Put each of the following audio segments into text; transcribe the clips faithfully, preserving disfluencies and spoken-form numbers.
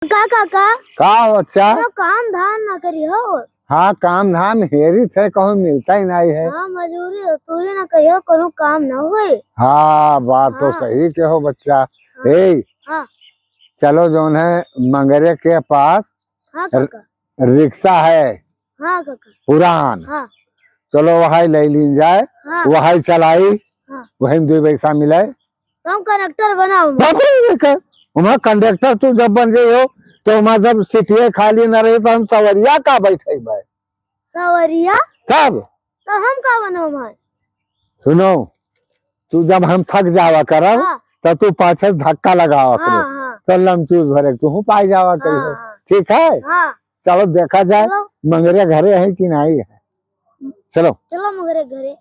का काका? का हो बच्चा? कोनो काम धाम ना करी हो। हाँ, काम धाम हेरी थे, कहूँ मिलता ही नहीं है। हाँ, मजूरी तूरी ना करियो, कोनो काम ना होए। हाँ, बात तो हाँ। सही के हो बच्चा। हाँ। ए, हाँ। चलो जौन है मंगरे के पास हाँ काका। रिक्शा है। हाँ काका। पुरान। हाँ। चलो वही ले लीन जाए, हाँ। वही चलाई, हाँ। वही में दो पैसा मिले। तो हम कंडक्टर बनाओ। बाप रे, ये कर। वहाँ कंडक्टर तू जब बन गए हो, तो वहाँ जब सीटिये खाली न रही, तो हम सवरिया का बैठे भाई? सवरिया? तब? तो हम का बनो भाई? सुनो, तू जब हम थक जावा करब, हाँ। तो तू पाछे धक्का लगावा हाँ, करो। हाँ। तो लमचूस भरे तू पाई जावा हाँ, करियो। हाँ। ठीक है? हाँ। चलो देखा जाए, चलो। मंगरे घरे है कि नहीं है। चलो। चलो मंगरे घरे।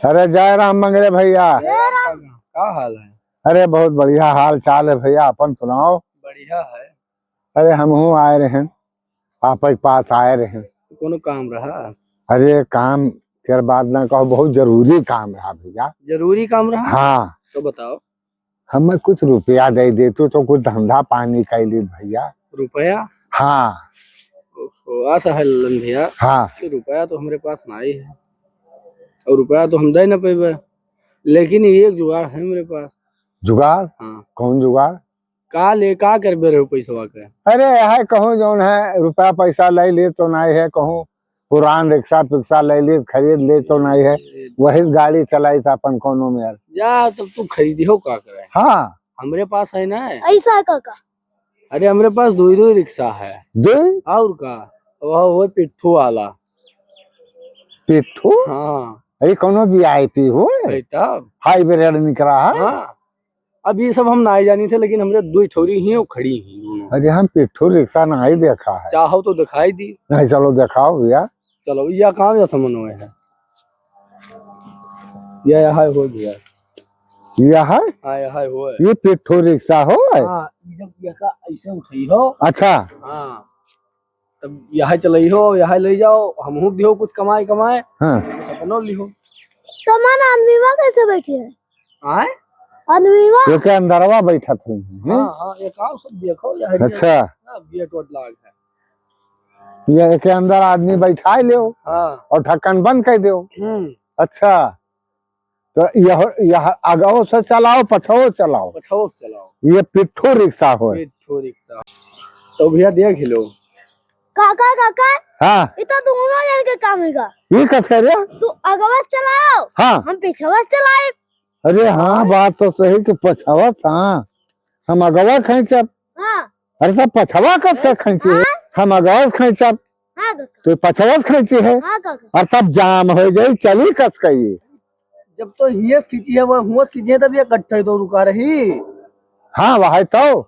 अरे जय राम मंगरे भैया। जय राम। का हाल है? अरे बहुत बढ़िया हाल चाल है भैया, अपन सुनाओ। बढ़िया है। अरे हमहू आए रहेन, आपके पास आए रहेन। कोनो काम रहा? अरे काम के बात ना कहो, बहुत जरूरी काम रहा भैया। जरूरी काम रहा? हाँ। तो बताओ। हमें कुछ रुपया दे देतू तो कुछ धंधा पानी कर ली भैया। रुपया? हाँ। ओहो, ऐसा है ललन भैया हाँ। कि रुपया तो हमरे पास नहीं है और रुपया तो हम दे ना पेबे, लेकिन एक जुगाड़ है मेरे पास। जुगाड़? हाँ। कौन जुगाड़? का ले, का करबे रहो पैसवा के? अरे, यह कहूँ जौन है, रुपया पैसा ले ले तो नहीं है, कहूँ पुरान रिक्शा पिक्शा ले ले, खरीद ले तो नहीं है, वही गाड़ी चलाई था अपन कोनो में यार। जा, तब तू खरीदी हो का करे? हाँ। हमरे पास है ना। ऐसा है काका? अरे, हमरे पास दो ही, दो ही रिक्शा है। दो? और का? वह, वो पिट्ठू वाला। पिट्ठू? हाँ। अरे, कोनो VIP हो? है तब। हाइब्रिड निकला है? हाँ। अब ये सब हम नाई जानी थे, लेकिन हमरे दो ठौरी ही वो खड़ी ही दोनों। अरे, हम पिट्ठू रिक्शा नाई देखा है। चाहो तो दिखाई दी। नहीं, चलो दिखाओ भैया। चलो, या काम या समन हुए है। या, या है हो गया। या है? हाँ, या है हो है। ये पिट्ठू रिक्शा हो है? हाँ, ये जब ये का ऐसे उठाई हो। अच्छा। हाँ। तब यहाँ चलई हो, यहाँ ले जाओ, हमहू दिहो कुछ कमाए, कमाए, हाँ। कुछ अपनो लिहो। कमान आदमी बा कैसे बैठी है? आए? आदमी बा? ये के अंदरवा बैठत हुई है, हैं? हाँ, हाँ, ये काम सब देखो, ये हरियर अच्छा। ना, गेट वेट लाग है। ये के अंदर आदमी बैठाए लेओ हाँ। और ढक्कन बंद कर देओ। हम्म। अच्छा। तो यह, यह आगो से चलाओ, पछवो चलाओ। पछवो से चलाओ। ये पिट्ठू रिक्शा होय। पिट्ठू रिक्शा। तो भैया देख लो। काका, काका। हाँ। ये तो दोनों जन के काम हैगा। ये कस करे? तू आगवा से चलाओ। हाँ। हम पिछवा से चलाए। अरे हाँ, बात तो सही कि पछवा से, हाँ। हम आगवा खींचब। हाँ। अरे सब पछवा कस के खींची है? हाँ। हम आगवा से खींचब। हाँ, काका। तो पछवा से खींची है। हाँ, काका। और तब जाम हो जाई, चली कस के ये। जब तो हियस खींची है, वो हुआस खींची है, तब ये कट्ठे तो रुका रही। हाँ, वह है तो।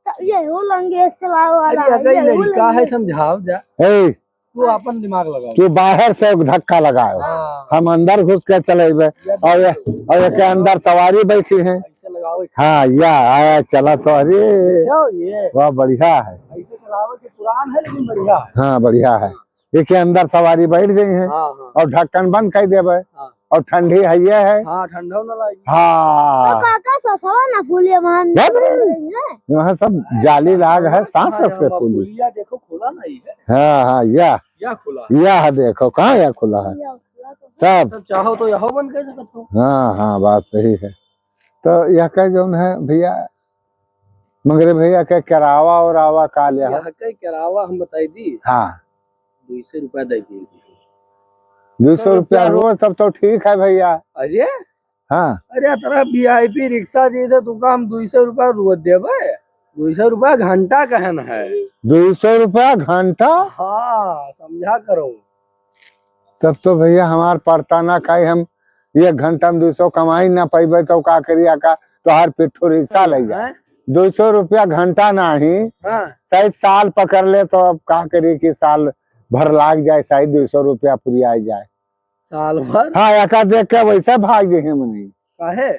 तब ये हो लंगेस चलावे वाला अरे, है, अगर ये हो लड़का है, लंगेस। समझाओ जा। ए, तू अपन दिमाग लगाओ। तू बाहर से एक धक्का लगाओ। हाँ। हम अंदर घुस के चलेबे। या और ये, देखो। और ये के अंदर सवारी बैठी है। ऐसे लगाओ। हाँ, या आया चला तो, अरे। देखो ये। वाह, बढ़िया है। ऐसे चलावे के पुरान है, लेकिन बढ़िया है। हाँ, बढ़िया है। हाँ। ये के अंदर सवारी बैठ गई है हाँ, हाँ। और ढक्कन बंद कर देबे हाँ। और ठंडी है ये है। हाँ, ठंडा ना लागी। हाँ। तो काका ससवा ना फूले मान बाप रे। रही है। यहाँ सब जाली लाग है, सांस हाँ, कस के यहाँ फूली। पुलिया देखो, खुला नहीं है। हाँ, हाँ, या। या खुला है। या है, देखो, कहाँ या खुला है? या खुला तो है। तब। तब चाहो तो यहो बंद कर सकत हो। हाँ, हाँ, बात सही है। तो यह कह जौन है भैया, मगर भैया के किरावा उरावा का ले हो? यह के किरावा हम बताई दी। हाँ। दो सौ रुपया दे दी। दो सौ रुपया रुपया रोज, तब तो ठीक है भैया। अरे? हाँ। अरे, तेरा VIP रिक्शा जैसे तू का हम दो सौ रुपया रोज देबे? दो सौ रुपया घंटा कहन है। दो सौ रुपया घंटा? हाँ, समझा करो। तब तो भैया हमार पड़ता ना खाई, हम एक घंटा में दो सौ कमाई ना पाइबे, तो का करी, आका तोहार पिट्ठू रिक्शा ले जाए। हैं? दो सौ रुपया घंटा नाही, हाँ। शायद साल पकड़ ले, तो अब का करी कि साल भर लाग जाए, शायद दो सौ रुपया पुरिया जाए। साल भर? हाँ, एका देख के वैसे भाग जाए मनी। काहे?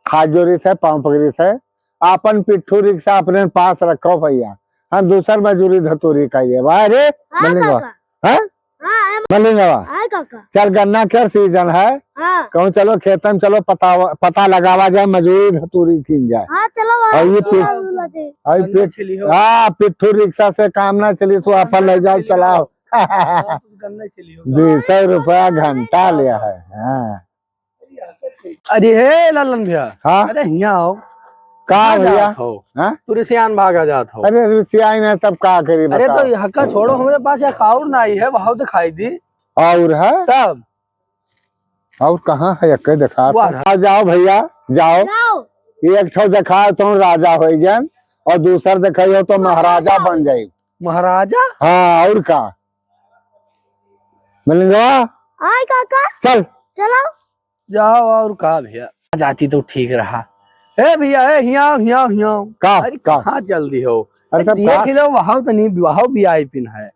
हाथ जोड़ी थे, पाँव पकड़ी थे, आपन पिट्ठू रिक्शा अपने पास रखो भैया, हम दूसर मजूरी धतूरी करिए भाई रे। हाँ, बने काका। हाँ? हाँ, हम मलिंगवा, हाँ काका। चल, गन्ना के सीजन है, हाँ। कहूँ चलो खेत में, चलो पता, पता लगावा जाए, मजूरी धतूरी कीन जाए। हाँ, चलो, और ये चलो, पिट-, चलो, चलो। और ये गन्ना पिट-, चली हो। हाँ, पिट्ठू रिक्शा से काम ना चली, तो अपन ले जाओ, चलाओ। गन्ना चली हो। दो सौ रुपया घंटा लिया है। हाँ। अरे हे ललन भैया। हाँ? अरे हियाँ आओ। का कहाँ भैया? जात हो? हाँ? तू रिसियान भागा जात हो। अरे रिसियाई ना, तब का करी, अरे बताओ। तो यहाँ का छोड़ो, हमरे पास एक और नाई है, वहाँ दिखाई दी। और है? तब? और कहाँ है, एक देखा तो। वाह। आ जाओ भैया, जाओ। जाओ। एक ठो देखा तो राजा हो गए और दूसर देखा हो तो महाराजा बन जाए। महाराजा? हाँ, और का? मलिंगवा? आय काका। चल। चलो। जाओ और का भैया, जाती तो ठीक रहा। ए भैया, ए हियाँ, हियाँ, हियाँ। का? अरे का? कहाँ चल दी हो? अरे ए, सब देख का? लो, वहाँ तो नहीं, वहाँ भी आई पिन है।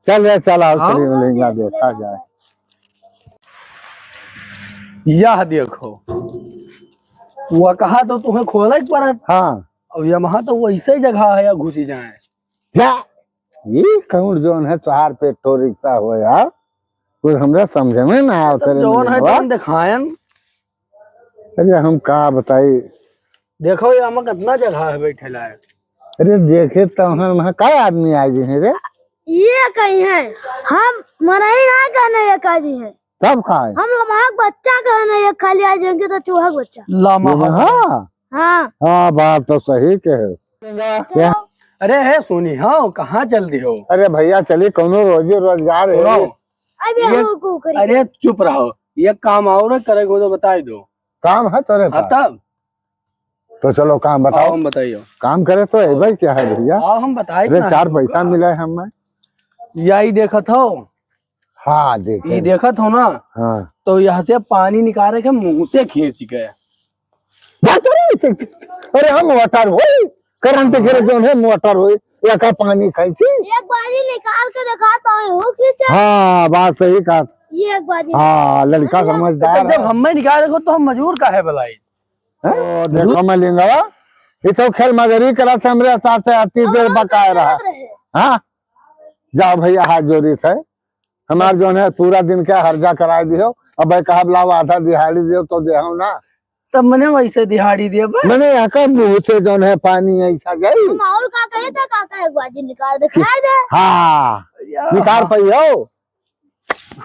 चल रे, चल आओ, हाँ? चलिए मलिंगा देखा जाए। यह देखो, वह कहा तो तुम्हें खोले के पड़त। हाँ। और ये वहाँ तो वैसे ही जगह है, या घुसी जाए। जा, ये कौन जौन है तोहार पे टो रिक्शा हो यार? कुछ हमरा समझ में ना आवत तब रे जौन है मलिंगवा। तौन दिखायन। अरे हम का बताई? देखो ये हमें कितना जगह है बैठे लायक। अरे देखे तो हम वहाँ का आदमी आ गए हैं रे? ये कहीं है, हम मनई ना कहने ये काजी है। तब का है? हम लमहक बच्चा कहने ये खाली आ जाएंगे तो चूहा के बच्चा। लमहक। हाँ। हाँ। हाँ, बात तो सही कहे। क्या? अरे हे सोनी, हाँ, कहाँ चल दी हो? अरे भैया, चली कौनो रोजी रोजगार है। सुनो, अबे ये, हो को करी। अरे चुप रहो, ये काम और करे को तो बताई दो। काम है तोरे हाँ, पास? तब? तो चलो काम बताओ। आओ, हम बताइए। काम करे तो है भाई, क्या है भैया? आओ, हम बताए अरे ना चार है पैसा तुमका। मिला है हमें। यही देखत हो? हाँ, देखे। ई देखत हो ना? हाँ। तो यहाँ से पानी निकाले के मुँह से खींच के। बात रे, अरे हम मोटर होई, करंट गिरे जौन है मोटर होई, या का पानी खाई छी? एक बारी निकाल के देखा तो हो खींचा। हाँ, बात सही कहा। ये एक बारी। हाँ, लड़का अरे, समझदार तो जब है। हमें निकाले को तो हम मजूर काहे बुलाई? हैं? ओ, देखो मलिंगवा, ये तो खेल मजरी करत हमरे साथ आती देर बकाए रहा। हाँ? जाओ भैया, हाथ जोड़ी थे। हमार जौन है पूरा दिन के हर्जा कराए दियो। अब भाई कहब लाओ आधा दिहाड़ी दियो तो देहो ना। तब मने वैसे दिहाड़ी दिए बा। मने यहाँ का मुँह से जौन है पानी ऐसा जाई। हम और का कहे थे काका एक बाजी निकाल दे, खाए दे। हाँ, या। निकाल पाई हो।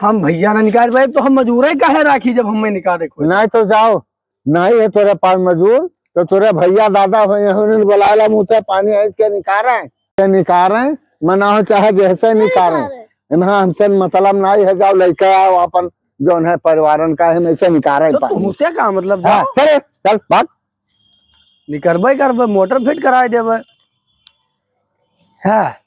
हम भैया ना निकाल पाए तो हम मजूरे काहे राखी जब हमें निकाले कोई? नहीं तो जाओ, नहीं है तोरे पास मजूर, तो तोरे भैया दादा हो, उन्हें बुलाला, मुँह से पानी है के निकारे, के निकारे, मना हो चाहे जैसे निकारे। निकारे। इन्हें हमसे मतलब नहीं है, जाओ लेके आओ अपन जौन है परिवारन का है, ऐसे निकारे तो पानी। तुमसे का मतलब, हाँ, जाओ। चले, चल, भाग। निकरबे करबे, मोटर फिट कराए देबे। हाँ।